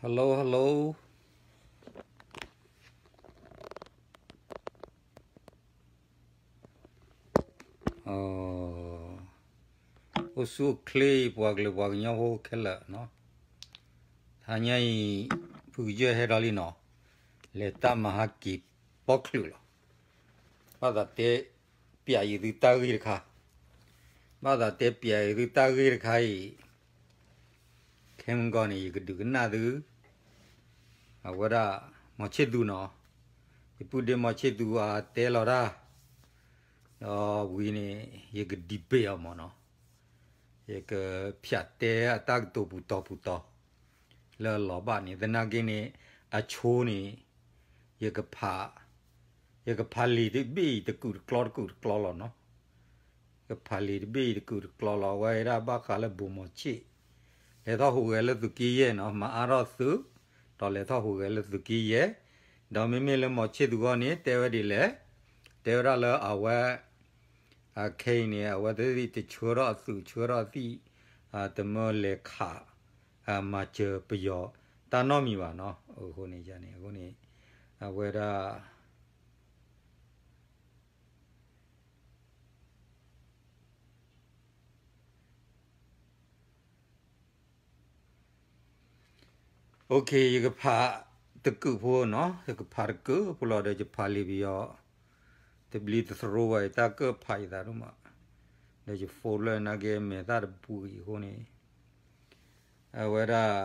Hello, hello. အိၣ်ဆူၣ်အိၣ်ချ့ ပှၤကလုာ်ပှၤကညီဖိခဲလၢာ်နီၤ, တဟါညါအံၤ ဖုကစၢၢ်ဟဲဒီးလံနီၤ, လဲၤတၢ်မၤဟါက့ၤပီၣ်ချုးလီၤ. ဘၣ်သးတဲပျးယသုတၢ်ဂ့ၢ်တခါ, ဘၣ်သးတဲပျးယသုတၢ်ဂ့ၢ်တခါအံၤ ခဲမုၢ်ဂီၤန့ၣ် ယကဒုးကနၣ်သု အဝဲဒၣ် မီၤဆ့ၣ်သူနီၤ, ယပုၢ်ဒ့မီၤဆ့ၣ်သူအတဲလီၤတၢ်, ဒီးဝံၤန့ၣ် ယက debate အီၤမၢ်နီၤ, ယကဖျးတဲအတၢ်ကတိၤပူၤတီၤပူၤတီၤ လၢအလီၤဘၣ်န့ၣ် သနာ်က့န့ၣ် အဆိန့ၣ် ယကဖး ယကဖးလံာ်တဘ့ၣ်အံၤတကူာ်တကျီတကူာ်တကျီလီၤနီၤ. ယကဖးလံာ်တဘ့ၣ်အံၤတကူာ်တကျီလီၤ. အဝဲဒၣ်ဘၣ်ဃးလၢဘိၣ်မီၤဆ့ၣ် လဲၤထီၣ်ဟူးဂဲၤလၢသုးက့ယဲၢ်နီၤ, မၤအါထီၣ်သုး ဒီးလဲၤထီၣ်ဟူးဂဲၤလၢသုးက့ယဲၢ်, ဒီးမ့မ့ၢ်လၢမီၤဆ့ၣ်သူဂီၢ်န့ၣ် တဲဝဲဒ်လဲၣ်, တဲဝဲဒၣ်လၢအဝဲ ခဲအံၤန့ၣ် အဝဲသ့ၣ်တဆှၢထီၣ်အသုး ဆှၢထီၣ်အသံၣ် တမၢလဲၤခး မၤစၢၤပယီၤတၢ်နီတမံၤဘၣ်နီၤ. အဃိန့ၣ်န့ၣ် အဃိန့ၣ် အဝဲဒၣ် OK, ယကဖးတကူာ်ဖိနီၤ, ယကဖးတကူာ်ဖိလီၤဒီး ယဖးလံာ်ပယီၤ တဘျံတသရိဘၣ် ယတၢ်ကၢၣ်ဖးယသးဒိၣ်မး, ဒီးယ phone လၢနာ်က့မဲာ်သၣ်တပူၤအံၤအဃိန့ၣ် အဝဲဒၣ်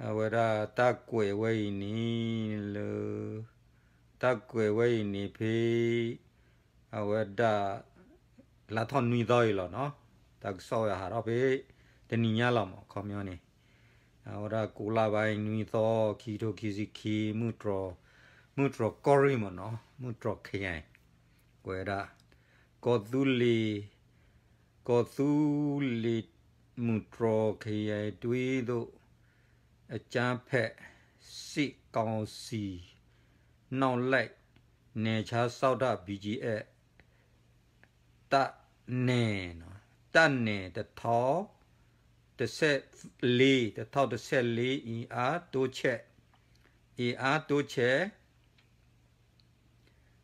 အဝဲဒၣ်တၢ်ကွဲးဝဲအံၤန့ၣ်လၢ တၢ်ကွဲးဝဲအံၤန့ၣ်ဖဲ အဝဲဒၣ် လါထီၣ်နွံသီအံၤလီၤနီၤ, တၢ်ကစီၣ်ဝဲဟးထီၣ်ဖဲ တနံၤညါလီၤမး ခီပညီန့ၣ်, အဝဲဒၣ်ကိးလါဘၣ်နွံသီ ခံကထိခံဆံခံ မုၢ်တြီၤကီၢ်ရ့ၣ်မးနီၤ, မုၢ်တြီၤခယၤ ကွဲးဒၣ် ကီၢ်သူလ့ၤ ကီၢ်သူလ့ၤ မုၢ်တြီၤခယၤတွံၢ်သိး အကြမ်းဖက်စစ်ကောင်စီ နောက်လိုက် နယ်ခြားစောင့်တပ် ဘီဂျီအက်ဖ် တပ်နဲ့ တပ်နဲ့ တစ်ထောင့် တစ်ဆယ့်လေး တစ်ထောင့်တစ်ဆယ့်လေး အင်အားတိုးချဲ့ အင်အားတိုးချဲ့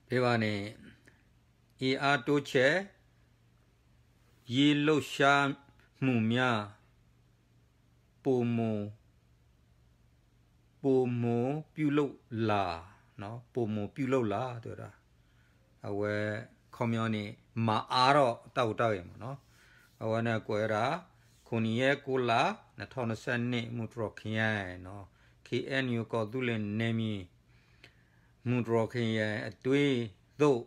ဖဲဘၣ်န့ၣ် အင်အားတိုးချဲ့ ရေးလှုပ်ရှားမှုများ ပိုမို ပိုမိုပြုလုပ်လာ ပိုမိုပြုလုပ်လာ တဲဝဲဒၣ် အဝဲ ခီပညီန့ၣ် မၤအါထီၣ်တၢ်ဟူးတၢ်ဂဲၤမးနီၤ, အဝဲန့ၣ်ကွဲးဝဲဒၣ် ခုနစ်ရက် ကိုးလ နှစ်ထောင့်နှစ်ဆယ့်နှစ် မုၢ်တြီၤခယၤနီၤ ခ့အဲၣ်ယူၣ် ကီၢ်သူလ့ၤနယ်မြေ မုၢ်တြီၤခယၤအတွင်းသို့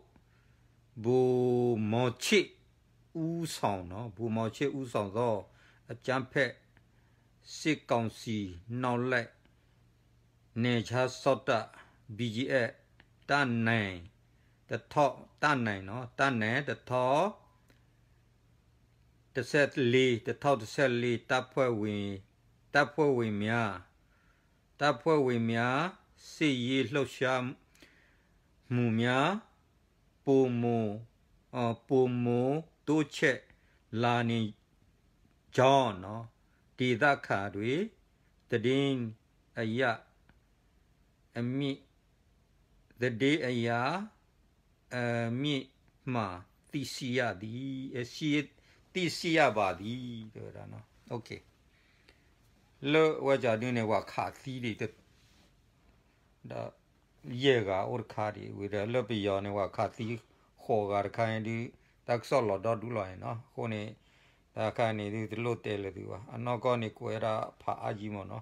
ဗိုလ်မောင်ချစ်ဦးဆောင်နီၤ ဗိုလ်မောင်ချစ်ဦးဆောင်သော အကြမ်းဖက်စစ်ကောင်စီ နောက်လိုက် နယ်ခြားစောင့်တပ် ဘီဂျီအက်ဖ် တပ်နဲ့ တစ်ထောင့် တပ်နဲ့နီၤ တပ်နဲ့ တစ်ထောင့် တစ်ဆယ့်လေး တစ်ထောင့်တစ်ဆယ့်လေး တပ်ဖွဲ့ဝင် တပ်ဖွဲ့ဝင်များ တပ်ဖွဲ့ဝင်များ စစ်ရေးလှုပ်ရှားမှုများ ပိုမို ပိုမိုတိုးချဲ့လာနေကြောင်း ဒေသခံတွေ သတင်းအရ အမြင့် သတင်းအရ အမြင့်မှသိရှိရသည် သိရှိရပါသည် တဲဝဲဒၣ်နီၤ OK လၢဝဲကၢ်ဒုန့ၣ် ပှၤခးသံဒံး ဒီး ယဲၢ်ဂၤအိၣ်တခါဒံး ဝံၤဒီးလၢပယီၤန့ၣ် ပှၤခးသံဃိးဂၤတခါန့ၣ်ဒုး တၢ်ကစီၣ်လီၤဒီဒူၣ်လီၤန့ၣ်နီၤ အဃိန့ၣ် တၢ်ခါန့ၣ်ဒုး တလိၣ်တဲလၢၤသုဘၣ် အနီၢ်ကီၢ်န့ၣ် ကွဲးဒၣ်ဖးအါယံမးနီၤ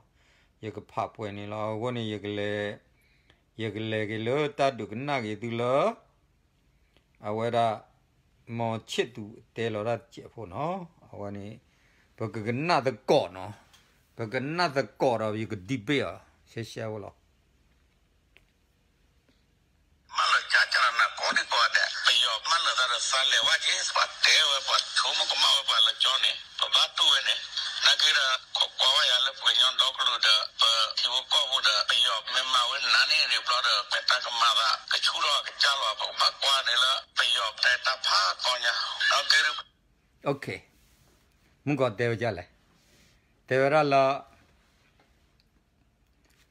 ယကဖးပှဲၤန့ၣ်လီၤ အဃိန့ၣ် ယကလဲၤက့ၤလၢတၢ်ဒုးကနၣ်က့ၤသုလၢ အဝဲဒၣ် မီၤဆ့ၣ်သူးတဲလီၤတၢ်တစဲးဖိနီၤ အဝဲန့ၣ် ပကကနၣ်သကိးနီၤ ပကနၣ်သကိးဒီး ယက debate အီၤ ရှဲရှဲဖိလီၤ မၢလၢာ်ကၠၢ်ကၠၢ်နၤကိးဒံကိးဂၤဒဲး ပယီၤမၢလၢာ်သးဒီးသးလဲၤဝဲက့ၤ ပှၤတဲဝဲ ပှၤဆိကမိၣ်ကမၣ်ဝဲပှၤလၢကၠီန့ၣ် ပဘၣ်တူၢ်ဝဲန့ၣ် နာ်က့ဒီး ခိးကွၢ်ဝဲယၤလၢပှၤကညီဒီကလုာ်ဒီး ပထံဖိကီၢ်ဖိဒီး ပယီၤမ့ၢ်မၤဝဲနၤန့ၣ်န့ၣ်ဘျီဒီး ပဲတၢ်ကမၤသး ကဆူၣ်ထီၣ်ကစၢ်လီၤ ပကဘၣ်ကွၢ်န့ၣ်လၢ ပယီၤတဲတၢ်ဖးကီညါ နာ်က့ဒီး OK မုၢ်ကီၢ်တဲဝဲဒ်လဲၣ်, တ တဲဝဲဒၣ်လၢ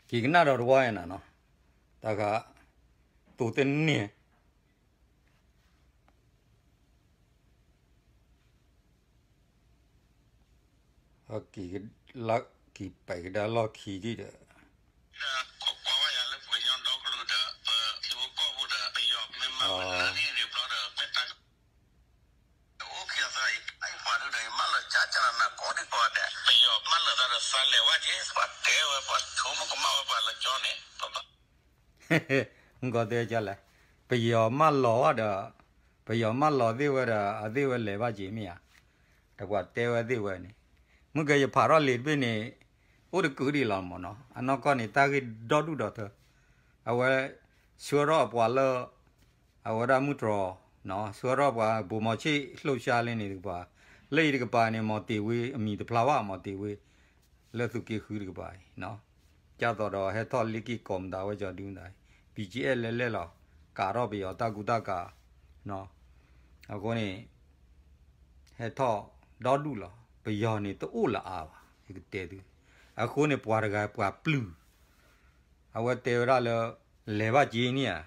က့ၤကနၣ်ဒီးတဝီအံၤနၤနီၤ, တၢ်ဃး သိးတန့ၢ် က့ၤပာ်ကဒါလီၢ်ခံဒံးဒီး ကွၢ်ဝဲယၤလၢပှၤကညီဒီကလုာ်ဒီး ပထံဖိကီၢ်ဖိဒီး ပယီၤမ့ၢ်မၤဝဲနၤန့ၣ်န့ၣ်ဘျီဒီး ပတၢ် အိၣ်ခံအသးအံၤ ပှၤဒုဒီး ယမၢလီၤကၢ်ကၢ်နၤ ကိးဒံကိးဂၤဒဲး ပယီၤမၢလီၤသးဒီးသးလဲၤဝဲက့ၤ ပှၤတဲဝဲ ပှၤဆိကမိၣ်ကမၣ်ဝဲပှၤလၢကၠီန့ၣ် ပဘၣ် မုၢ်ကီၢ်တဲကၢ်လဲၣ်, ပယီၤမၢလီၤဝဲဒီး ပယီၤမၢလီၤသ့ၣ်ဝဲဒီး အသ့ၣ်ဝဲလဲၤဘၣ်က့ၤမ့ၢ်ဧါ, ဒီးပှၤတဲဝဲသ့ၣ်ဝဲန့ၣ်, မုၢ်ကယဖးထီၣ်လံာ်တဘ့ၣ်န့ၣ် အိၣ်တကုာ်ဒံးလီၤမ့ၢ်နီၤ, အနီၢ်ကီၢ်န့ၣ် တၢ်ဂ့ၢ်ဒီဒူၣ်ဒီးထၢ အဝဲ ဆှၢထီၣ်အပှၤလၢ အဝဲဒၣ်မုၢ်တြီၤ, ဆှၢထီၣ်ပှၤ ဗိုလ်မှူးချစ်လှုပ်ရှားလၢန့ၣ်တကပၤ, လၢအံၤတကပၤန့ၣ် မီၤတ့ၤဝ့ အမံၤတဖျါဘၣ် မီၤတ့ၤဝ့ လၢသုးက့ဃုတကပၤအံၤ, ကၢ်သိးဒီးဟဲထီၣ်လ့ၢ်က့ၤကိးမတၤဝဲကၠီဒုမတၤ, ဘံၣ်ကၠံအဲၣ်လဲလဲၣ်လီၤ, ကးထီၣ်ပယီၤတၢ်ကူတၢ်ကၤ, အဃိန့ၣ် ဟဲထီၣ်ဒီဒူၣ်လီၤ, ပယီၤန့ၣ်တအိၣ်လၢအါဘၣ် ယကတဲသု, အဃိန့ၣ်ပှၤတဂၤပှၤပျုၢ် အဝဲတဲဝဲဒၣ်လၢ လဲၤဘၣ်က့ၤန့ၣ်ဧါ,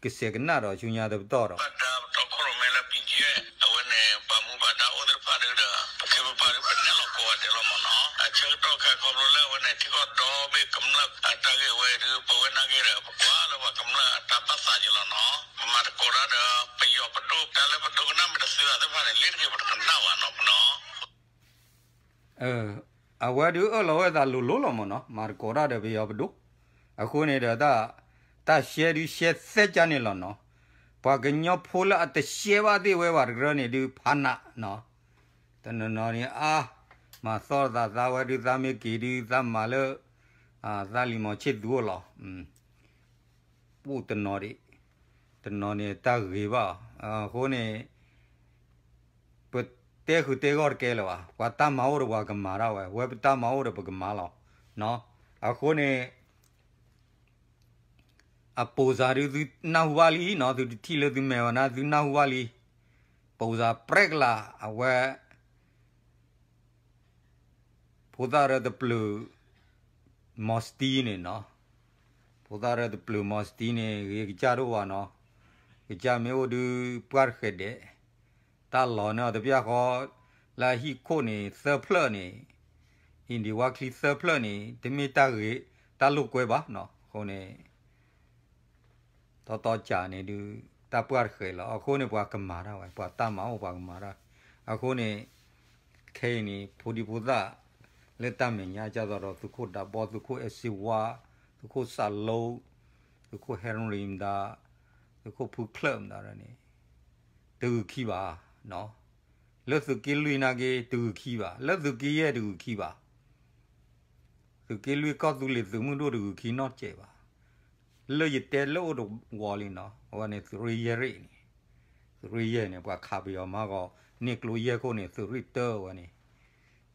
ကစဲးကနၣ်ဒီးဆူညါတပတီၢ်ဒီး ဘၣ်ဒါပတီၢ်ခိၣ်ရိၣ်မဲလၢ ဘံၣ်ကၠံအဲၣ် အဝဲန့ၣ် ပှၤမူပှၤဒါအိၣ်သ့ၣ်တဖၣ်ဒုဒီး ပခ့ပပှၤဒု ပနဲၣ်လီၤကိးဂၤဒဲးလီၤမ့ၢ်နီၤ, အဆၢကတီၢ်ခဲအံၤခီဖျိလၢအဝဲန့ၣ် ထံကီၢ်ဒီဘ့ၣ်ကမျၢၢ်အတၢ်ဂ့ၢ်ဝဲဒု ပဝဲနာ်က့ဒီး ပကွၢ်လၢပှၤကမျၢၢ်အတၢ်ဘၣ်သးက့ၤလီၤနီၤ, ပမၤသကိးတၢ်ဒီး ပယီၤပဒိၣ်တၢ်လၢပဒိကနၣ်မ့ၢ်တသ့ဘၣ်သ့ၣ်တဖၣ်န့ၣ် လ့ၤတက့ၤပတကနၣ်ဘၣ်နီၤ ပနီၤ အဝဲဒုအၢၣ်လီၤဝဲသးလိၤလိၤလီၤမ့ၢ်နီၤ, မၤသကိးတၢ်ဒီးပယီၤပဒိၣ်, အဃိန့ၣ်ဒီး တၢ်ရှဲဒုရှဲသဲကၢ်န့ၣ်လီၤနီၤ, ပှၤကညီဖိလၢအတရှဲဘၣ်သ့ၣ်ဝဲဘၣ်တကရၢန့ၣ်ဒုဖးနးနီၤ, တနီၤနီၤန့ၣ်အါ, မၤသီၣ်သးသးဝဲဒု သးမ့ၢ်က့ၤဒု သးမၤလၢ သးလံၤမီၤဆ့ၣ်သူအအိၣ်လီၤ အိၣ်တနီၤဒံး, တနီၤန့ၣ်တၢ်ဂ့ၤဘၣ်, အဃိန့ၣ် ပတဲဃုာ်တဲဂီၢ်တကဲလၢၤဘၣ်, ပှၤတၢ်မၤအိၣ်ဒီးပှၤကမၤဒၣ်ဝဲ, ဝဲပတၢ်မၤအိၣ်ဒီးပကမၤလီၤ, အဃိန့ၣ် အပိာ်စၢ်ဒုသုနၢ်ဟူဘၣ်လံနီၤ, သုတထံၣ်လၢသုမဲာ်ဝဲနၤ သုနၢ်ဟူဘၣ်လံ, ပိာ်စၢ်ပြဲကလး အဝဲ ဖိသၣ်ရၢတပျုာ် မီၤစတံန့ၣ်နီၤ, ဖိသၣ်ရၢတပျုာ်မီၤစတံန့ၣ် ဂ့ၤကစၢ်ဒိၣ်ဘၣ်နီၤ, ကစၢ်မ့ၢ်အိၣ်ဒုပှၢ်တဃဲးဒဲး, တၢ်လီၤန့ၢ်အီၤတပျၢ်ဃီ, လၢအဟံၣ်ခိၣ်န့ၣ် သၢဖျၢၣ်န့ၣ်, အ့ၣ်ဒံးဝါချံသၢဖျၢၣ်န့ၣ် တမ့ၢ်တၢ်ဂ့ၤ, တၢ်လိာ်ကွဲဘၣ်နီၤ, အဃိန့ၣ် တီတီကၢ်န့ၣ်ဒုး တၢ်ပှၢ်တဃဲးလီၤ. အဃိန့ၣ် ပှၤကမၤတၢ်ဝဲ, ပှၤတၢ်မၤအိၣ်ပှၤကမၤတၢ်. အဃိန့ၣ် ခဲအံၤန့ၣ် ဖိဒံဖိသၣ် လၢတၢ်မဲာ်ညါ ဒ်သိးဒီး သုးခိၣ်ဒးဘီ, သုးခိၣ်အဲၣ်စ့ဝါ, သုးခိၣ်စးလိ, သုးခိၣ်ဟဲရ့ၣ်မတၤ, သုးခိၣ်ဖုချၢၣ်မတၤန့ၣ် တဂုာ်ခံဘၣ်. လၢသုးက့လွံၢ်နာ်က့ တဂုာ်ခံဘၣ်, လၢသုးက့ယဲၢ်တဂုာ်ခံဘၣ်. သုးက့လွံၢ်ကီၢ်သူလ့ၤသုးမုၢ်ဒိၣ်တဂုာ်ခံနီတစဲးဘၣ်. လၢယတဲလၢအိၣ်တဝီလံနီၤ, အဝဲန့ၣ်သုးရ့ၣ်ယဲၢ်ရ့ၣ်န့ၣ်, သုးရ့ၣ်ယဲၢ်န့ၣ် ပှၤခးပယီၤမၤဂီၤ န့ၢ်ကျိယဲၢ်ခိၣ်န့ၣ် သုးရ့ၣ်တၢအဝဲန့ၣ်,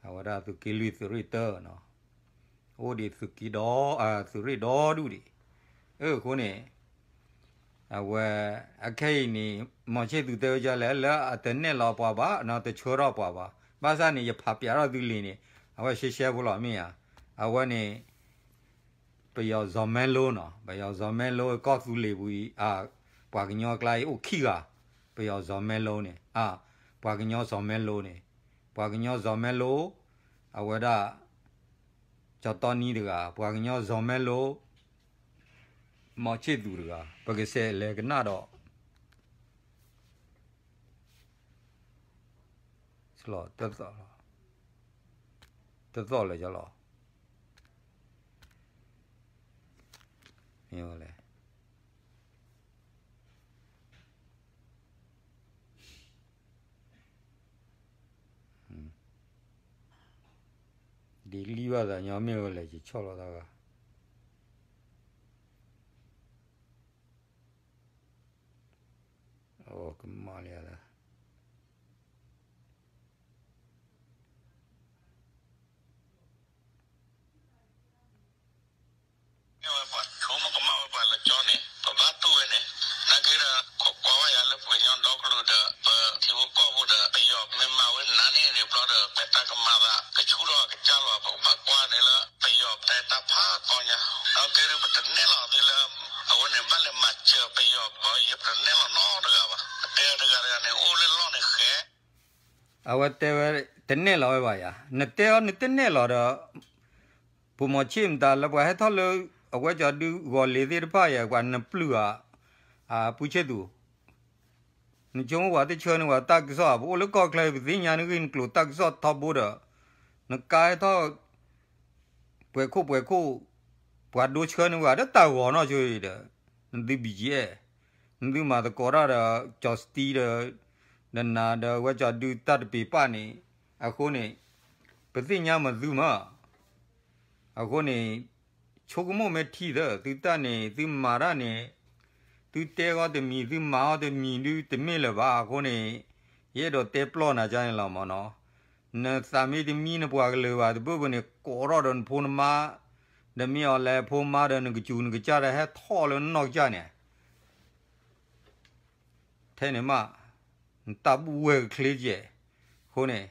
အဝဲဒၣ်သုးက့လွံၢ်သုးရ့ၣ်တၢနီၤ, အိၣ်ဒံးသုးက့ဒီး သုးရ့ၣ်ဒီဒူၣ်ဒံး. အဃိန့ၣ် အဝဲ အခဲအံၤန့ၣ် မီၤဆ့ၣ်သူးတဲဝဲဒ်လဲၣ် လၢအတနဲၣ်လီၤပှၤဘၣ်, တဆှၢထီၣ်ပှၤဘၣ်. ဘၣ်ဆၣ်န့ၣ် ယဖးပျးထီၣ်သုလံာ်န့ၣ် အဝဲရှဲရှဲဖိလီၤ မ့ၢ်ဧါ. အဝဲန့ၣ် ပယီၤစီၤမဲလိနီၤ, ပယီၤစီၤမဲလိကီၢ်သူလ့ၤပူၤအံၤ ပှၤကညီအကျါအံၤအိၣ်ခံဂၤ, ပယီၤစီၤမဲလိန့ၣ်, ပှၤကညီစီၤမဲလိန့ၣ်, ပှၤကညီစီၤမဲလိ, အဝဲဒၣ် ကၠီတီနံတဂၤ, ပှၤကညီစီၤမဲလိ မီၤဆ့ၣ်သူးတဂၤ, ပကစဲးလဲၤကနၣ်ဒီး တသီၣ်လၢၤလီၤ, မ့ၢ်ဝဲလဲၣ် ဒ်လံဘၣ်သးညီ မ့ၢ်ဝဲလဲၣ် ယဆီၣ်လီၤတၢ်ဂၤ, ကမၣ်လံဧါလၢ မ့ၢ်ဝဲပှၤဆိကမိၣ်ကမၣ်ဝဲပှၤလၢကၠီန့ၣ် ပဘၣ်တူၢ်ဝဲန့ၣ်, နာ်က့ဒီး ခိးကွၢ်ဝဲယၤလၢပှၤကညီဒီကလုာ်ဒီး ပထံဖိကီၢ်ဖိဒီး ပယီၤမ့ၢ်မၤဝဲနၤန့ၣ်န့ၣ်ဘျီဒီး ပတၢ်ကမၤသး ပ ဆူၣ်ထီၣ်အကစၢ်လီၤ ပကဘၣ်ကွၢ်န့ၣ်လၢ ပယီၤပတဲတၢ်ဖးကီညါ, အကဲဒုးပတနဲၣ်လီၤသုလၢ အဝဲန့ၣ်ဘၣ်လဲၤမၤစၢၤပယီၤဘီ ယဲပတနဲၣ်လီၤနီတဂၤဘၣ်, ပတဲတဂၤတဂၤန့ၣ် အိၣ်လၢလီၢ်န့ၣ်ဃဲ အဝဲတဲဝဲ တနဲၣ်လီၤဝဲဘၣ်ယၤ, နတဲအီၤနတနဲၣ်လီၤဒီး ပမီၤဆ့ၣ်မတၤလၢပှၤဟဲထီၣ်လၢ အဝဲကၠီဒုးဂီၤလ့ၤသ့ၣ်တဖၣ်ယဲ ပှၤနပျုၢ်ဧါ, အပူၤဆ့ၣ်သူး, နဆိကမိၣ်ပှၤတဆှၢန့ၢ်ပှၤတၢ်ကစီၣ် ပအိၣ်လၢကီၢ်ချၢ ပသ့ၣ်ညါနဂ့ၢ်နကျိၤတၢ်ကစီၣ်ထီဘိဒီး, နကါဟဲထီၣ် ပှဲၤခိၣ်ပှဲၤခိၣ်, ပှၤဒိဆှၢန့ၢ်ပှၤဒီးတၢ်ဂီၤနီၢ်ဆိဒီး, နသု ဘီကၠံအဲၣ်, နသုမၤသကိးတၢ်ဒီး ကၠီစတံဒီး, ဒီးနၤဒီးဝဲကၠီဒုးတၢ်တပ့ၤပၢ်န့ၣ်, အဃိန့ၣ်, ပသ့ၣ်ညါမၤသုမး, အဃိန့ၣ်, ဆိကမိၣ်မ့ၢ်ထံသၢ သုတၢ်န့ၣ် သုမၤတၢ်န့ၣ်, သုတဲဂီၢ်တမံၤ သုမၤအီၤတမံၤဒုးတမ့ၢ်လၢၤဘၣ် အဃိန့ၣ်, ယအဲၣ်ဒိးတဲပျီၢ်နၤကန့ၣ်လီၤမၢ်နီၤ, နသးမ့ၢ်တမံနပှၤကလုာ်ဘၣ်တဘၣ်ဘၣ်န့ၣ် ကိးထီၣ်ဒီးနဖိနမါ, ဒီးမ့ၢ်အီၤလဲၤဖိမါဒီးနကစူၤနကစၢ်ဒီးဟဲထီၣ်လၢနနီၢ်ကစၢ်န့ၣ် ထဲန့ၣ်မး, နတၢ်ဘူၣ်ဝဲၢ်ကချ့ကဲး, အဃိန့ၣ်,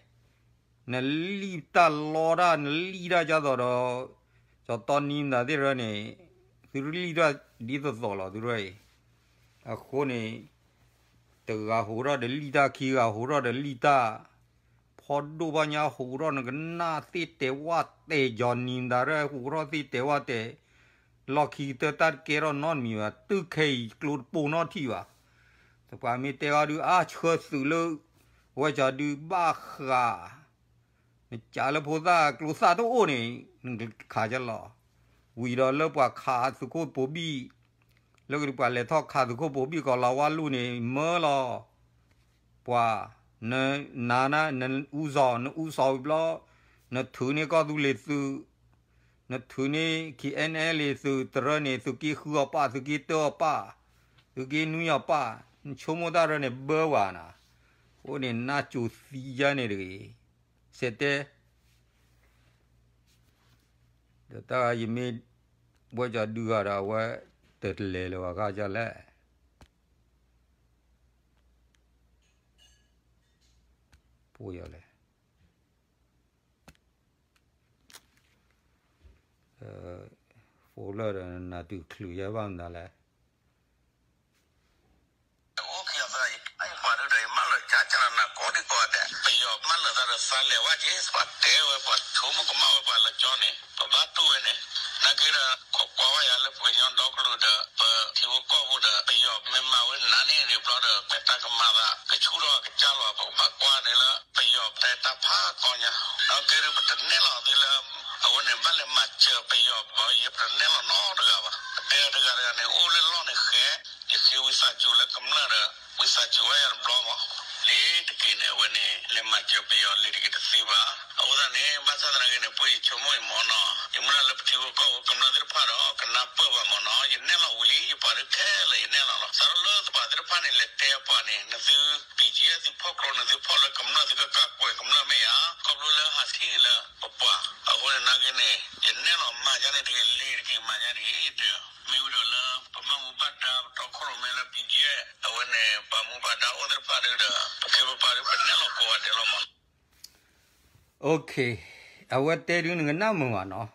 နလံၣ်တၢ်လီတၢ် နလံၣ်တၢ်ကၢ်သိးဒီး, ကၠီတီနံမတၤသ့ၣ်ရၢန့ၣ်, သုလံၣ်တၢ်ဒ်သိးသိးလီၤသုရၢအံၤ, အဃိန့ၣ်, တဂၤဟူးထီၣ်ဒီးလံၣ်တၢ် ခံဂၤဟူးထီၣ်ဒီးလံၣ်တၢ်, ဖီဒိၣ်ဘၣ်ညါဟူးထီၣ်နကနၣ်သ့ၣ်တဲာ်ဝၣ်တဲာ် ကၠီနံမတၤရၢဟူးထီၣ်သ့ၣ်တဲာ်ဝၣ်တဲာ် လီၢ်ခံကတၢၢ်တၢ်တကဲထီၣ်နီတမံၤဘၣ် တုၤခဲအံၤကျိတပိၢ်နီတထံၣ်ဘၣ်. သပှၢ်မ့ၢ်တဲအီၤဒုး အါဆှၢသုးလၢ ဝဲကၠီဒုးဘၣ်ဃး, နကးလၢဖိသၣ်ကျိသၣ်တအိၣ်န့ၣ် နခးကလီၤ. ဝံၤဒီးလၢပှၤခးသုးခိၣ်ပိာ်ဘံၣ်, လၢကဒုးပှၤလဲၤထီၣ်ခးသုးခိၣ်ပိာ်ဘံၣ်ကီးလီၤဝါလူၢ်န့ၣ် မၢလီၤ ပှၤ, နနၤန နအူစီၤ နအူစီၤဝံၤဘျီ, နထုးန့ၢ်ကီၢ်သူလ့ၤသုး, နထုးန့ၢ် ခံအဲၣ်အဲလ့ၤသုး တရၢန့ၣ် သုးက့ဃုအီၤပၢ် သုးက့တၢအီၤပၢ်, သုးက့နွံအီၤပၢ်, နဆိကမိၣ်တၢ်ရၢန့ၣ်ဘၢဝဲနၤ, အဃိန့ၣ်နၢ်ကၠိသံယါန့ၣ်တဂ့ၤ, စဲးတဲ ဒီးတၢ်ယမ့ၢ် ဘှဲကၠီဒုဂၤဒီးအဝဲ တလဲၤလၢၤဘၣ်ဃးကလဲၣ်, ပှဲၤယလဲၣ်, ဖိလၢဒီးနၤတုၤချုးယဲဘၣ်မနုၤလဲၣ် အိၣ်ခံအသးအံၤပှၤဒုဒီး ယမၢလၢာ်ကၠၢ်ကၠၢ်နၤကိးဒံကိးဂၤဒဲး ပယီၤမၢလၢာ်သးဒီးသးလဲၤဝဲက့ၤ ပှၤတဲဝဲပှၤဆိကမိၣ်ကမၣ်ဝဲပှၤလၢကၠီန့ၣ် ပဘၣ်တူၢ်ဝဲန့ၣ် နာ်က့ဒီး ခိးကွၢ်ဝဲယၤလၢပှၤကညီဒီကလုာ်ဒီး ပထံဖိကီၢ်ဖိဒီး ပယီၤမ့ၢ်မၤဝဲနၤန့ၣ်န့ၣ်ဘျီဒီး ပတၢ်ကမၤသး ကဆူၣ်ထီၣ်အကစၢ်လီၤ ပကဘၣ်ကွၢ်န့ၣ်လၢ ပယီၤတဲတၢ်ဖးကီညါ နာ်က့ဒီး ပတနဲၣ်လီၤသုလၢ အဝဲန့ၣ်ဘၣ်လဲၤမၤစၢၤပယီၤဘၣ် ယဲပတနဲၣ်လီၤနီတဂၤဘၣ် ပတဲတဂၤတဂၤန့ၣ် အိၣ်လၢလီၢ်န့ၣ်ဃဲ ယဃ့ဝံသးစူၤလၢကမျၢၢ်ဒီး ဝံသးစူၤဝဲယၤတဘျီမး လ့ၤတက့ၤန့ၣ် အဝဲန့ၣ် လဲၤမၤစၢၤပယီၤလ့ၤတက့ၤတသ့ဘၣ်. အဃိသတးန့ၣ် ဘၣ်ဆၣ်သနာ်က့န့ၣ် ပှ့ၤယဆိကမိၣ်အံၤမ့ၢ်နီၤ ယမ့ၢ်ဒၣ်လၢပထံဖိကီၢ်ဖိကမျၢၢ်သ့ၣ်တဖၣ်ဒီး ကနၢ်ပၢၢ်ဘၣ်မ့ၢ်နီၤ ယနဲၣ်လီၤဝံၤလံ ယပှၤဒုးခဲလၢာ်ယနဲၣ်လီၤလီၤ. စးထီၣ်လၢပှၤသ့ၣ်တဖၣ်န့ၣ် လဲၤတဲပှၤန့ၣ် နသု ပံၤကဲ သုဖီၣ်ကျိ နသုဖီၣ်လၢကမျၢၢ် သုကကးကွဲးကမျၢၢ်မ့ၢ်ဧါ ခီဖျိလၢဟးထံၣ်လၢ ပပှၤ အဃိန့ၣ်နာ်က့န့ၣ် ယနဲၣ်လီၤမၤယါန့ၣ်တဂ့ၤ လ့ၤတက့ၤမၤယါန့ၣ် ယတဲ မ့ၢ်ဝံၤဒီးလၢ ပမ့ၢ်မူဘၣ်ဒါ ပတီခိၣ်ရိၣ်မဲလၢ ပံၤကဲ အဝဲန့ၣ် ပှၤမူဘၣ်ဒါအိၣ်သ့ၣ်တဖၣ်ဒုဒီး ပခ့ပပှၤဒု ပနဲၣ်လီၤကိးဂၤဒဲးလီၤမးနီၤ. အဝဲတဲဒုးနကနၣ်မုာ်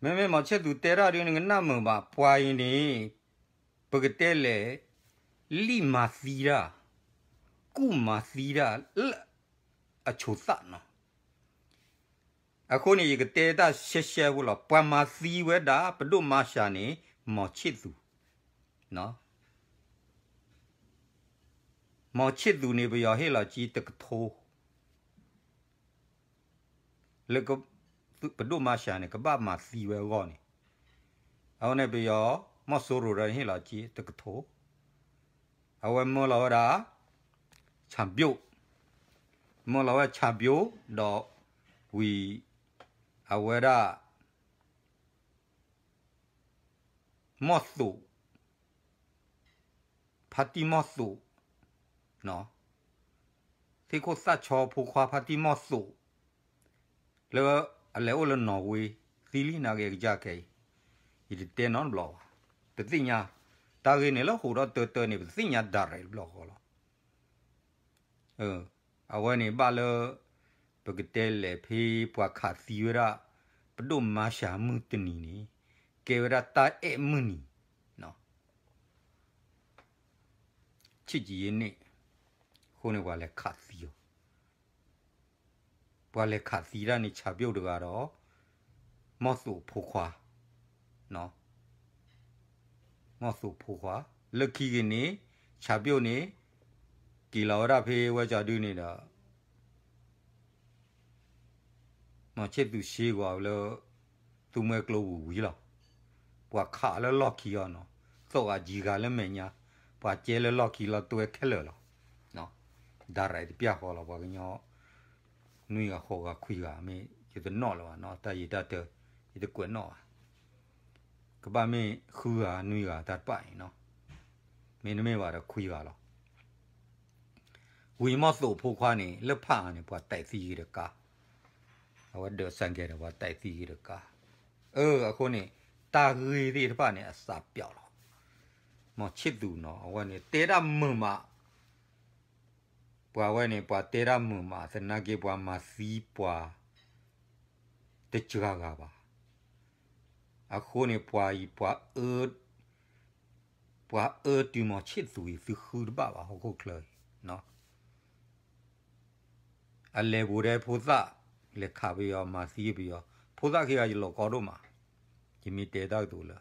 ဘၣ်နီၤ မ့မ့ၢ်မီၤဆ့ၣ်သူးတဲတၢ်ဒုးနကနၣ်မုာ်ဘၣ် ပှၤအံၤန့ၣ် ပကတဲလဲၣ် လံၣ်မၤသံတၢ် ကူၣ်မၤသံတၢ်လၢ အဆိသၣ်နီၤ အဃိန့ၣ် ယကတဲတၢ်ရှဲရှဲဖိလီၤ ပှၤမၤသံဝဲဒၣ် ပဒိၣ်မါရှၤန့ၣ် မီၤဆ့ၣ်သူး မီၤဆ့ၣ်သူးန့ၣ် ပယီၤဟ့ၣ်လီၤက့ၤတကထိ လၢ ပဒိၣ်မါရှၤန့ၣ် ကဘၣ်မၤသံဝဲအဂီၢ်န့ၣ် အဝဲန့ၣ်ပယီၤ မီၢ်စိရိၤဒီးဟ့ၣ်လီၤက့ၤတကထိ အဝဲမၢလီၤဝဲဒၣ် ဆၣ်ဘျိၣ် မၢလီၤဝဲဆၣ်ဘျိၣ် ဒီးဝံၤ အဝဲဒၣ် မီၢ်သိး ဖါတံၢ်မီၢ်သိး သ့ၣ်ခိၣ်သၣ်ဆီဖိခွါဖါတံၢ်မီၢ်သိး လၢအလဲၤအိၣ်လၢနီၣ်ဝ့ သံလံနာ်က့အကစၢ်ခဲအံၤ ယတတဲနီတဘျီဘၣ် တသ့ၣ်ညါ တၢ်ဂ့ၢ်န့ၣ်လၢဟိးထီၣ်တၢတၢန့ၣ် ပတသ့ၣ်ညါဒၣ်ရဲၣ်တဘျီဃီလီၤ အဝဲန့ၣ်ဘၣ်လၢ ပကတဲလဲၣ်ဖဲပှၤခးသံဝဲဒၣ် ပဒိၣ်မါရှၤမုၢ်တနံၤန့ၣ် ကဲဝဲဒၣ်တၢ်အဲၣ်မုၢ်နံၤ ဆံးကယ့န့ၣ် အဃိန့ၣ်ပှၤလဲၤခးသံအီၤ ပှၤလဲၤခးသံတၢ်န့ၣ် ဆၣ်ပျိၣ်တဂၤဒီး မီၢ်သိးဖိခွါ မီၢ်သိးဖိခွါ လၢခံက့ၤန့ၣ် ဆၣ်ပျိၣ်န့ၣ် က့ၤလီၤဝဲဒၣ်ဖဲဝဲကၠီဒုန့ၣ်ဒီး မီၢ်ဆ့ၣ်သူးရှ့ဂီၤလၢ သူမှဲကျိပူၤဝံၤလီၤ. ပှၤခးလၢလီၢ်ခံအီၤနီၤ, သိးအကံဂၤလၢမဲာ်ညါ, ပှၤကဲလၢလီၢ်ခံလီၤတွဲခဲလၢာ်လီၤ. ဒါရၣ်တပျၢ်ဃီလီၤ ပှၤကညီ နွံဂၤဃိးဂၤခွံဂၤ မ့ၢ်ယတနီၣ်လၢၤဘၣ်နီၤ, တၢ်ယံာ်တၢ်တၢ ယတကွဲးနီၣ်ဘၣ်. ကဘၣ်မ့ၢ်ဃုဂၤနွံဂၤတၢ်တပာ်အံၤနီၤ, မ့တမ့ၢ်ဘၣ်ဒီးခွံဂၤလီၤ. ဝံၤမီၢ်သိးဖိခွါန့ၣ် လၢဖးအါန့ၣ် ပှၤတဲသံဂ့ၤတကါ, အဝဲဒၢးစၣ်ကဲဒီး ပှၤတဲသံဂ့ၤတကါ. အၢ အဃိန့ၣ် တၢ်ဂ့ၢ်သ့ၣ်တဖၣ်န့ၣ် အစးပျီလီၤ. မီၢ်ဆ့ၣ်သူးနီၤ အဝဲန့ၣ် တဲဒၣ်မုာ်မး, ပှၤဝဲန့ၣ် ပှၤတဲဒၣ်မုာ်မး သနာ်က့ ပှၤမၤသံပှၤ တစှၤဂၤဘၣ်. အဃိန့ၣ် ပှၤအံၤ ပှၤအၢ ပှၤအၢတုၤမီၢ်ဆ့ၣ်သူးအံၤ သုဃုတဘၣ်ဘၣ် ဟီၣ်ခိၣ်ချၢအံၤ. အလဲၤဘူးဒဲဖိသၣ် လဲၤခးပယီၤ မၤသံပယီၤ, ဖိသၣ်ခံဂၤယလီၤကီဒိၣ်မး, ယမ့ၢ်တဲတၢ်ကတိၤလၢ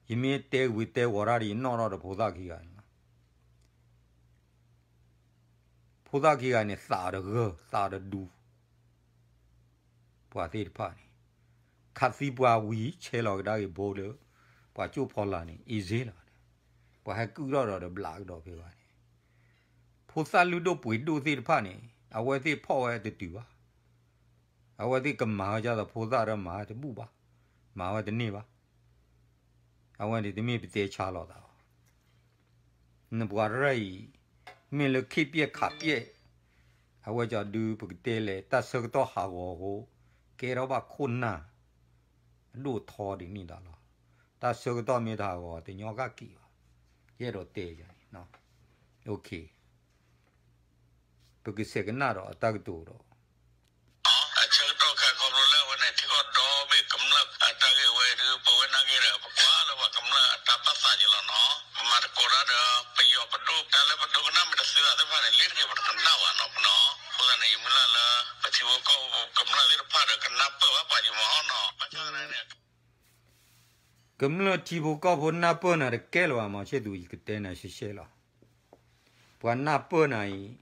ယမ့ၢ်တဲဝံၤတဲဝီၤတၢ်ဒီး ယနီၣ်ထီၣ်ဒီးဖိသၣ်ခံဂၤန့ၣ်လီၤ. ဖိသၣ်ခံဂၤန့ၣ် သးအီၤတဂၢၢ် သးအီၤတဒူ ပှၤသ့ၣ်တဖၣ်န့ၣ် ခးသံပှၤဝံၤ ဆဲးလီၤကဒါက့ၤဘိလၢ ပှၤကၠိၣ်ဖီလာ်န့ၣ် အ့စ့လီၤ. ပှၤဟဲကုၣ်ထီၣ်ဒီးတဘျးကဒီးဖဲဘၣ်န့ၣ် ဖိသၣ်လုၢ်ဒိၣ်ပှ့ၤဒိၣ်သ့ၣ်တဖၣ်န့ၣ် အဝဲသ့ၣ်ဖီၣ်ဝဲတတုၤဘၣ်. အဝဲသ့ၣ်ကမၤဝဲဒ်သိးဖိသၣ်ဒီးမၤဝဲတဘူၣ်ဘၣ်, မၤဝဲတန့ၢ်ဘၣ်. အဝဲန့ၣ်တမ့ၢ်ပတဲဆါလိာ်သးဘၣ်. နပှၤရဲၣ်အံၤ မ့ၢ်လၢခ့ပျဲၣ်ခးပျဲၣ်, အဝဲကၠီဒုပကတဲလဲၣ် တၢ်ဆၢကတီၢ်ဟးဂီၤအဃိ ကဲထီၣ်ဘၣ်ခိၣ်နၢ် အဒိၣ်ထီဒ်န့ၣ်တၢ်လီၤ. တၢ်ဆၢကတီၢ်မ့ၢ်တဟးဂီၤ တညီကက့ၤဘၣ်. ယအဲၣ်ဒိးတဲယၤန့ၣ် ပကဆဲးကနၣ်ဒီးအတၢ်ကတိၤဒီး အဆၢကတီၢ်ခဲခီဖျိလၢအဝဲန့ၣ် ထံကီၢ်ဒီဘ့ၣ်ကမျၢၢ်အတၢ်ဂ့ၢ်ဝဲဒုး ပဝဲနာ်က့ဒီး ပကွၢ်လၢပှၤကမျၢၢ်အတၢ်ဘၣ်သးယလီၤနီၤ. မမၤသကိးတၢ်ဒီး ပယီၤပဒိၣ်တၢ်လၢပဒိကနၣ်မ့ၢ်တသ့ဘၣ်သ့ၣ်တဖၣ်န့ၣ် လ့တက့ၤပတကနၣ်ဘၣ်နီၤနီၤ. အဃိသတးန့ၣ် ယမုၢ်လၢ်လၢ ပထံဖိကီၢ်ဖိကမျၢၢ်သ့ၣ်တဖၣ်ဒီး ကနၢ်ပၢၢ်ဘၣ်ပှၤယမၤအီၣ်နီၤ. ဘၣ်ဆၣ်သနာ်န့ၣ် ကမျၢၢ်ထံဖိကီၢ်ဖိနၢ်ပၢၢ်နၤတကဲလၢၤဘၣ် မီၤဆ့ၣ်သူး ယကတဲနၤရှဲရှဲလီၤ. ပှၤနၢ်ပၢၢ်နၤအံၤ,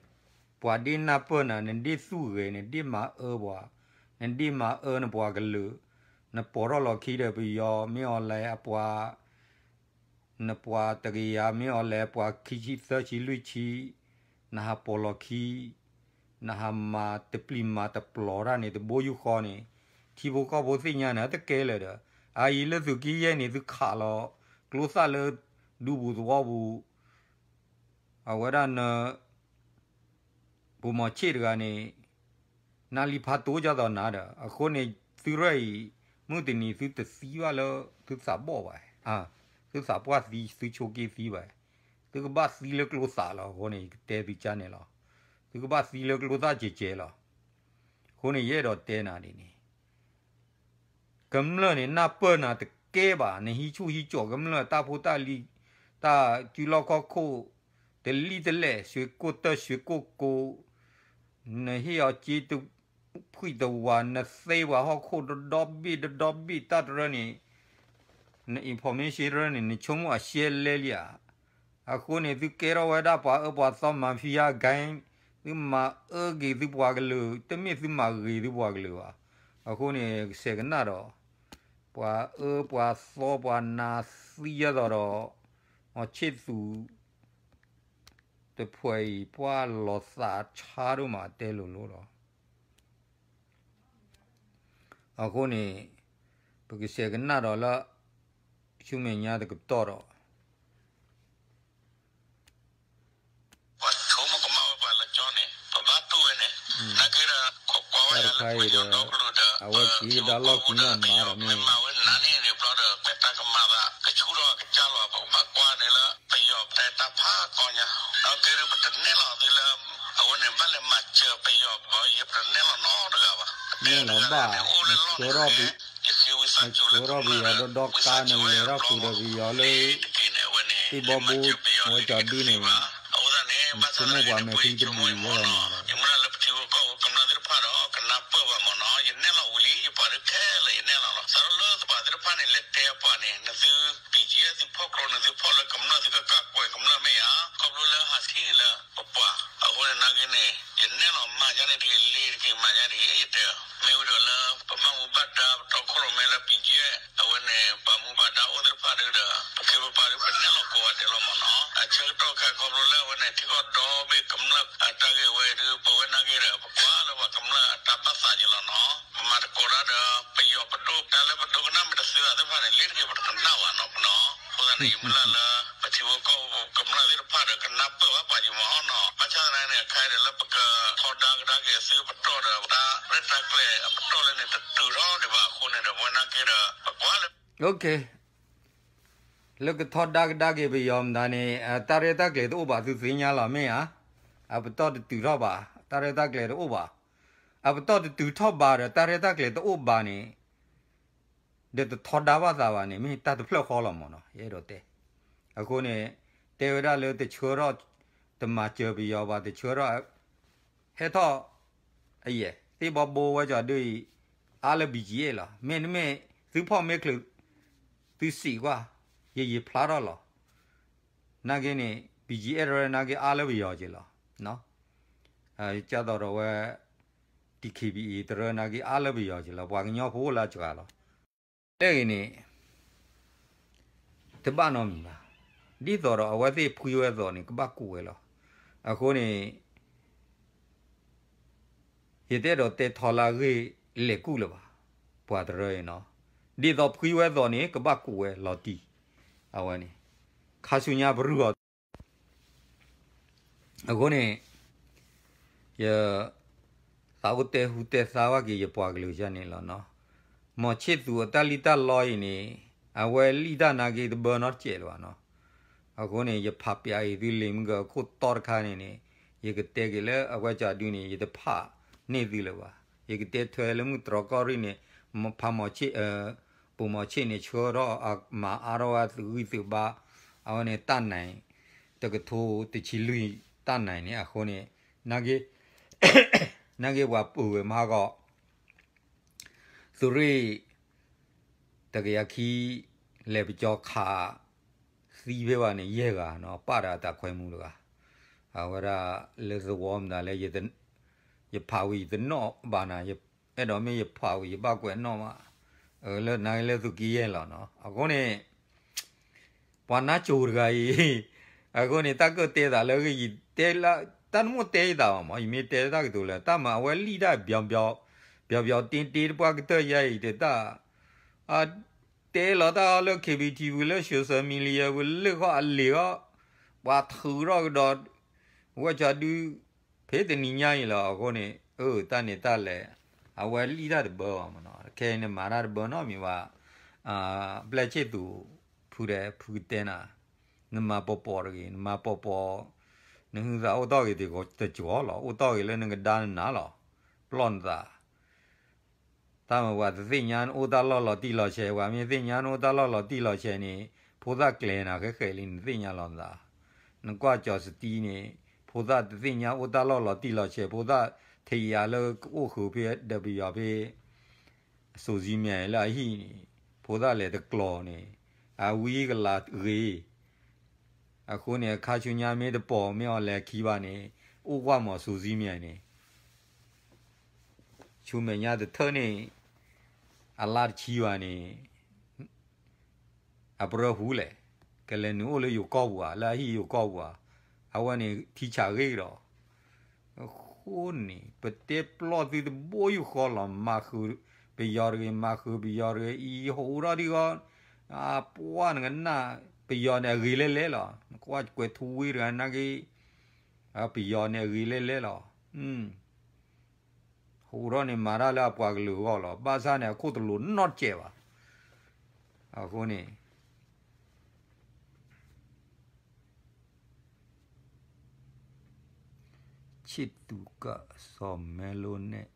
ပှၤဒ့နၢ်ပၢၢ်နၤ, နဒ့သူၣ်ဂဲၤ, နဒ့မၤအၢပှၤ, နဒ့မၤအၢနပှၤကလုာ်, နပိာ်ထီၣ်လီၤခံဒီးပယီၤမ့ၢ်အီၤလဲၣ်အပှၤ နပှၤတကယၤမ့ၢ်အီၤလဲၣ် ပှၤခံဆံသၢဆံလွံၢ်ဆံ, နဟးပိာ်လီၤခံ, နဟးမၤတပျံၤမၤတပျီၤတၢ်န့ၣ် တဘိယူၢ်ဃီန့ၣ်, ထံဖိကီၢ်ဖိသ့ၣ်ညါန့ၣ် တကဲလၢၤဒီး, အအံၤလၢသုးက့ယဲၢ်န့ၣ် သုခးလီၤ ကျိသၣ်လၢဒူပူၤသဝီပူၤ အဝဲဒၣ်န ပမီၤဆ့ၣ်တဂၤန့ၣ် နါလံဖးတိဒ်သိးနၤဒီး အဃိန့ၣ် သုရဲၣ်အံၤ မုၢ်တနံၤသုတသံဘၣ်လၢ သုသးဘီၣ်ဘၣ်, သုသးပှၢ်သံ သုဆိးက့သံဘၣ်, သုကဘၣ်သံလၢကျိသၣ်လီၤ. အဃိန့ၣ် ယကတဲသုကါန့ၣ်လီၤ. သုကဘၣ်သံလၢကျိသၣ်ကဲးကဲးလီၤ. အဃိန့ၣ် ယအဲၣ်ဒိးတဲနၤဒ်န့ၣ် ကမျၢၢ်န့ၣ် နၢ်ပၢၢ်နၤတကဲဘၣ်, နဟံးဆူၣ်ဟံးကၠီၣ်ကမျၢၢ်တၢ်ဖိတၢ်လံၤ, တၢ်စုလီၢ်ခီၣ်ခိၣ်, တလံၣ်တလဲၣ်, ရွှေကုက္ကို တၢ် ရွှေကုက္ကို, နဟ့ၣ်အီၤစ့တဖှံၣ်တဝၤ, နသ့ပှၤဟီၣ်ခိၣ်တဒီဘ့ၣ်တဒီဘ့ၣ် တၢ်တရၢန့ၣ်, န information တရၢန့ၣ် နဆိကမိၣ်အရှဲလဲလံဧါ. အဃိန့ၣ် သုကဲထီၣ်ဝဲဒၣ်ပှၤအၢပှၤသီ mafia gang, သုမၤအၢက့ၤသုပှၤကလုာ်, တမ့ၢ်သုမၤဂ့ၤသုပှၤကလုာ်ဘၣ်. အဃိန့ၣ် ကဆဲးကနၣ်ဒီး ပှၤအၢပှၤသီပှၤနးသံအသိးဒီး မီၤဆ့ၣ်သူး တဖှဲးအံၤ ပှၤလီၤသးဆါဒိၣ်မး တဲလိၤလိၤလီၤ. အဃိန့ၣ် ပကဆဲးကနၣ်ဒီးလၢ ဆူမဲာ်ညါတကတီၢ်ဒီး ပှၤဆိကမိၣ်ကမၣ်ဝဲပှၤလၢကၠီန့ၣ် ပဘၣ်တူၢ်ဝဲန့ၣ် နာ်က့ဒီး ကွၢ်ကွၢ်ဝဲဒၣ်လၢပှၤကညီဒီကလုာ်ဒီး အဝဲက့ၤဒၣ်လီၢ်ခံနီၢ်မၤဒီးမ့ၢ် မ့ၢ်မၤဝဲနၤန့ၣ်န့ၣ်ဘျီဒီး ပဲတၢ်ကမၤသး ကဆူၣ်ထီၣ်ကစၢ်လီၤ ပကဘၣ်ကွၢ်န့ၣ်လၢ ပယီၤတဲတၢ်ဖးကီညါ နာ်က့ဒီး ပတနဲၣ်လီၤသုလၢ အဝဲန့ၣ်ဘၣ်လဲၤမၤစၢၤပယီၤဘီယဲ ပတနဲၣ်လီၤနီ နဲၣ်လီၤဘၣ်, နဆှၢထီၣ်ပယီၤ, နဆှၢထီၣ်ပယီၤဒီဒီကါ နလဲၤထီၣ်ဃုာ်ဒီးပယီၤလၢ သ့ၣ်ဘီဘိ ဝဲကၠီဒုန့ၣ် ဆိကမိၣ်ပှၤမဲာ်ချံတဘျုးလၢမးဒီး ယမ့ၢ်လၢပထံဖိကီၢ်ဖိကမျၢၢ်သ့ၣ်တဖၣ်ဒီး ကနၢ်ပၢၢ်ဘၣ်မ့ၢ်နီၤ, ယနဲၣ်လီၤဝံၤလံ ယပှၤဒုးခဲလၢာ် ယနဲၣ်လီၤလီၤ. စးထီၣ်လၢပှၤသ့ၣ်တဖၣ်န့ၣ် လဲၤတဲပှၤန့ၣ် နသု ပံကဲ သုဖီၣ်ကျိ နသုဖီၣ်လၢကမျၢၢ် သုကကးကွဲးကမျၢၢ်မ့ၢ်ဧါ, ခီဖျိလၢဟးထံၣ်လၢပပှၤ, အဃိန့ၣ်နာ်က့န့ၣ် ယနဲၣ်လီၤမၤယါန့ၣ်တဂ့ၤ လ့ၤတဂ့ၤ မၤယါတဂ့ၤ ယတဲ, မ့ၢ်ဝံၤဒီးလၢ ပဘၣ်မူဘၣ်ဒါ ပတီခိၣ်ရိၣ်မဲလၢ ပံကဲ အဝဲန့ၣ် ပှၤမူဘၣ်ဒါအိၣ်သ့ၣ်တဖၣ်ဒီး ပခ့ပပှၤဒီး ပနဲၣ်လီၤကိးဂၤဒဲးလီၤမ့ၢ်နီၤ, အဆၢကတီၢ်ခဲခီဖျိလၢအဝဲန့ၣ် ထံကီၢ်ဒီဘ့ၣ်ကမျၢၢ်အတၢ်ဂ့ၢ်ဝဲဒီး ပဝဲနာ်က့ဒီး ပကွၢ်လၢပှၤကမျၢၢ်အတၢ်ဘၣ်သးက့ၤလီၤနီၤ, ပမၤတကိးတၢ်ဒီး ပယီၤပဒိၣ် တၢ်လၢပဒိကနၣ်မ့ၢ်တသ့ဘၣ်သ့ၣ်တဖၣ်န့ၣ် လ့ၤတဂ့ၤပတကနၣ်ဘၣ်နီၤနီၤ, အဃိသတးန့ၣ် ယမ့ၢ်လၢလၢ ပထံဖိကီၢ်ဖိကမျၢၢ်သ့ၣ်တဖၣ်ဒီး ကနၢ်ပၢၢ်ဘၣ်ပှၤကမၤအီၤနီၤ, ဘၣ်ဆၣ်သနာ်က့န့ၣ် အခါဒီးလၢပကထီဒါကဒါက့ၤအသုပတီၢ်ဒီး တၢ်ရဲၣ်တၢ်ကျဲၤအပတီၢ်လၢန့ၣ် တတုၤထီၣ်ဒံးဘၣ်အဃိန့ၣ်ဒီး ပဝဲနာ်က့ဒီး ပကွၢ်လၢ လၢကထီဒါကဒါက့ၤပယီၤမတၤန့ၣ် တၢ်ရဲၣ်တၢ်ကျဲၤတအိၣ်ဘၣ် သုသ့ၣ်ညါလီၤမ့ၢ်ဧါ, အပတီၢ်တတုၤထီၣ်ဘၣ် တၢ်ရဲၣ်တၢ်ကျဲၤတအိၣ်ဘၣ်, အပတီၢ်တတုၤထီၣ်ဘၣ်ဒီး တၢ်ရဲၣ်တၢ်ကျဲၤတအိၣ်ဘၣ်န့ၣ် ဒီးတထီဒါဘၣ်သးဘၣ်န့ၣ် မ့ၢ်တၢ်တဖျၢၣ်ဃီလီၤမ့ၢ်နီၤ, ယအဲၣ်ဒိးတဲ. အဃိန့ၣ် တဲဝဲဒၣ်လၢတဆှၢထီၣ် တမၤစၢၤပယီၤဘၣ် တဆှၢထီၣ် ဟဲထီၣ် အယဲၢ် သ့ၣ်ဘီဘိဝဲကၠီဒုအံၤ အါလၢ ဘီကၠံအ့ၣ် လီၤ. မ့တမ့ၢ် သုဖီၣ်မ့ၢ်ချုး သုစံးကွၢ် ယယံာ်ဖျါထီၣ်လီၤ. နာ်က့န့ၣ် ဘီကၠံအ့ၣ် တရၢနာ်က့အါလၢပယီၤက့ၤလီၤ. ကၢ်သိးဒီးဝဲ DKBA တရၢနာ်က့အါလၢပယီၤက့ၤလီၤ. ပှၤကညီဖိအိၣ်လၢအစှၤလီၤ. တဲဂ့ၤန့ၣ် တဘၣ်နီတမံၤဘၣ်. ဒ်သိးဒီးအဝဲသ့ၣ်ဖှံဝဲအသိးန့ၣ် ကဘၣ်ကူးဝဲလီၤ. အဃိန့ၣ် ယတအဲၣ်ဒိးတဲထီၣ်လၢအဂ့ၢ်လဲၤကူၣ်လၢၤဘၣ်. ပှၤတရၢအံၤနီၤ ဒ်သိးဖှံဝဲအသိးန့ၣ် ကဘၣ်ကူးဝဲလီၤတံၢ်. အဝဲန့ၣ် ခါဆူညါပရုၢ်အီၤ အဃိန့ၣ် ယ သးအိၣ်တဲဟူတဲသါဝဲက့ၤယပှၤကလုာ်ယါန့ၣ်လီၤနီၤ. မီၤဆ့ၣ်သူးအတၢ်လံၣ်တၢ်လီအံၤန့ၣ် အဝဲလံၣ်တၢ်နာ်က့တဘၢနီတစဲးလၢၤဘၣ်နီၤ. အဃိန့ၣ် ယဖးပျးအံၤသုလံာ်မုၢ်ကၢခိၣ်တီတခါန့ၣ်န့ၣ် ယကတဲက့ၤလၢအဝဲကၠီဒုန့ၣ် ယတဖးန့ၢ်သုလၢၤဘၣ်. ယကတဲထွဲလၢမုၢ်တြီၢ်ကီၢ်ရ့ၣ်န့ၣ် ဖးမီၤဆ့ၣ် ပိာ်မီၤဆ့ၣ်န့ၣ် ဆှၢထီၣ်မၤအါထီၣ်ဝဲသုးဂံၢ်သုးဘါ အဝဲန့ၣ်တၢ်နါ တကထိတဆံလွံၢ်တၢ်နါန့ၣ် အဃိန့ၣ် နာ်က့ နာ်က့ပှၤပၢၤဝဲမဟါဂီၤ သုးရ့ၣ် တကယၤခံ လဲၤပကၠီခး သံဖဲဘၣ်န့ၣ် ယဲၢ်ဂၤနီၤ ပာ်ဒီးအတၢ်ခွဲမူတဂၤ အဝဲဒၣ်လၢသဝီမတၤလဲၣ် ယဖးဝံၤယတနီၣ်ဘၣ်နၤ အဲၣ်ဒိးမ့ၢ်ယဖးဝံၤယဘၣ်ကွဲးနီၣ်မး လၢနၤလၢသုးက့ယဲၢ်လီၤနီၤ အဃိန့ၣ် ပှၤနါစိၤတဂၤအံၤ အဃိန့ၣ် တၢ်ကၢၣ်တဲသးလၢအဂ့ၢ်ယတဲလၢ တၢ်နမိၣ်တဲယသးဘၣ်မး ယမ့ၢ်တဲတၢ်ကတိၤလၢ တၢ်မၤအဝဲလံၣ်တၢ် ပျီပျီတ့တ့တပှၢ်ကတၢၢ်ယါအံၤ တၢ် တဲလီၤတၢ်အီၤလၢ KBTV လၢ social media ပူၤ လၢဃီအလံာ်ဃီ ပှၤထုးထီၣ်ကဒီး ဝဲကၠီဒု ဖဲတနံၤညါအံၤလီၤ အဃိန့ၣ် အၢ တၢ်န့ၣ်တၢ်လဲၣ် အဝဲလံၣ်တၢ်တဘၢဘၣ်မးနီၤ ခဲအံၤန့ၣ်မၤတၢ်တဘၢနီတမံၤဘၣ် ပျဲၢ်ဆ့ၣ်သူး ဖုဒဲး ဖုကတဲနၤ နမၤပိာ်ပိာ်တဂ့ၤ နမၤပိာ်ပိာ် နဟုသးအိၣ်တီၢ်ဂ့ၤတကီၢ်လီၤ အိၣ်တီၢ်ဂ့ၤလၢနကဒါနနၤလီၤ ပျီၢ်နသး တၢ်မၤပှၤတသ့ၣ်ညါနအိၣ်တၢ်လီၢ်လီၤတံၢ်လီၤဆဲး ပှၤမ့ၢ်သ့ၣ်ညါနအိၣ်တၢ်လီၢ်လီၤတံၢ်လီၤဆဲးန့ၣ် ဖိသၣ်ကျဲၤနၤဃဲဃဲးလံ နသ့ၣ်ညါလီၤနသး နကွၢ်ကၠီစတံန့ၣ် ဖိသၣ်တသ့ၣ်ညါအိၣ်တၢ်လီၢ်လီၤတံၢ်လီၤဆဲး ဖိသၣ်ထံၣ်ယၤလၢကအိၣ်ဃုာ်ဖဲ ဒီးပယီၤဖဲ စိၤဇံမၠဲၣ်လၢအဟံၣ်န့ၣ် ဖိသၣ်လဲၤတကျီၤန့ၣ် အဝံကလၤဂ့ၤ အဃိန့ၣ် အခါဆူညါမ့ၢ်တပိာ်မ့ၢ်အီၤလဲၤခံဘၣ်န့ၣ် အိၣ်ကွၢ်မီၤစိၤဇံမၠဲၣ်န့ၣ် ဆူမဲာ်ညါတထၢၣ်န့ၣ် အလါတဆံဘၣ်န့ၣ် အပရၢဟူလဲၣ် ကလဲၤနုာ်အိၣ်လၢယိၤကီၢ်ပူၤဧါ လၢအဟံၣ်ယိၤကီၢ်ပူၤဧါ အဝဲန့ၣ်ထံဆးဂ့ၤကဒီး အဃိန့ၣ် ပတဲပျီၢ်သုတဘိယူၢ်ဃီလီၤ မၤဃုာ်ပယီၤတဂ့ၤ မၤဃုာ်ပယီၤတဂ့ၤ အံၤဟိးထီၣ်ဒံးဃီ ပှၢ်နကနၣ် ပယီၤန့ၣ်အဂ့ၤလဲၣ်လဲၣ်လီၤ နကွၢ်ကွဲးထူဝ့တဂၤနာ်က့ ပယီၤန့ၣ်အဂ့ၤလဲၣ်လဲၣ်လီၤ ဟိးထီၣ်န့ၣ်မၤတၢ်လၢအပှၤကလုာ်အဂီၢ်လီၤ ဘၣ်ဆၣ်န့ၣ် အခိၣ်တလိာ်နီတစဲးဘၣ် အဃိန့ၣ် ဆ့ၣ်သူးကၢ်စီၤမဲလိနဲၣ်